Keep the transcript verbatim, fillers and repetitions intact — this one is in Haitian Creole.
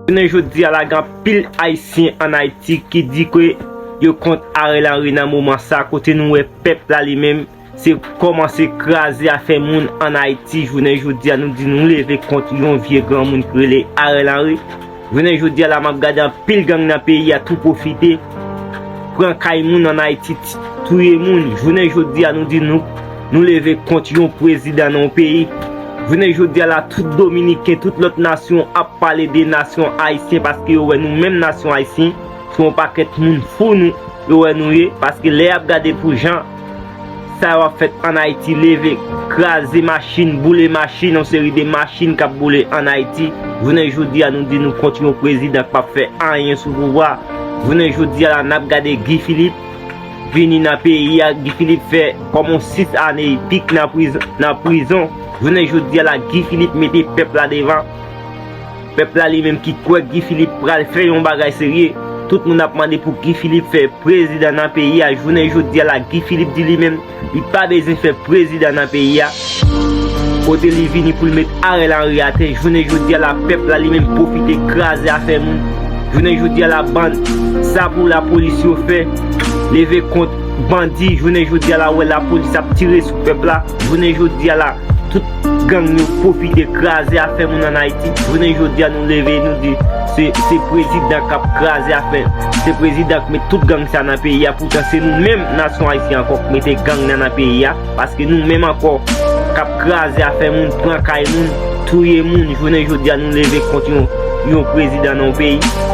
Jounen jodi a la, gen anpil Ayisyen ann Ayiti ki di ke yo kont Ariel Henry nan moman sa, kote nou wè pèp la li menm se kòmanse kraze afè moun ann Ayiti. Jounen jodi a, nou di nou leve kont yon vye granmoun ki rele Ariel Henry. Jounen jodi a la, m ap gade anpil gang nan peyi a tou pwofite pran kay moun ann Ayiti, t-, touye moun. Jounen jodi a, nou di nou, nou leve kont yon prezidan nan yon peyi. Jounen jodi a la, tout Dominiken, tout lòt nasyon ap pale de nasyon Ayisyen, paske yo wè nou menm nasyon Ayisyen se yon pakèt moun fou nou, yo wè nou ye, paske lè y ap gade pou jan sa yo ap fèt ann Ayiti, leve, kraze machin, boule machin, yon seri de machin k ap boule ann Ayiti. Jounen jodi a, nou di nou kont yon prezidan k p ap fè anyen sou pouvwa. Jounen jodi a la, n ap gade Guy Philippe vini nan peyi a. Guy Philippe fè kòm yon sis ane pik nan prizon, nan prizon. Jounen jodi a la, Guy Philippe mete pèp la devan. Pèp la li menm ki kwè Guy Philippe pral fè yon bagay serye. Tout moun ap mande pou Guy Philippe fè prezidan nan peyi a. Jounen jodi a la, Guy Philippe di li menm, li pa bezwen fè prezidan nan peyi a. Kote li vini pou l met Ariel Henry atè. Jounen jodi a la, pèp la li menm pwofite kraze afè moun. Jounen jodi a la, bann sa pou lapolis yo fè, leve kont bandi. Jounen jodi a la, wè lapolis ap tire sou pèp la. Jounen jodi a la, tout gang yo pwofite kraze afè moun ann Ayiti. Jounen jodi a, nou leve, nou di se, se prezidan k ap kraze afè, se prezidan k met tout gang sa nan peyi a. Poutan se nou menm nasyon ayisyen ankò k mete gang nan nan peyi a, paske nou menm ankò k ap kraze afè moun, pran kay moun, touye moun. Jounen jodi a, nou leve kont yon, yon prezidan nan yon peyi.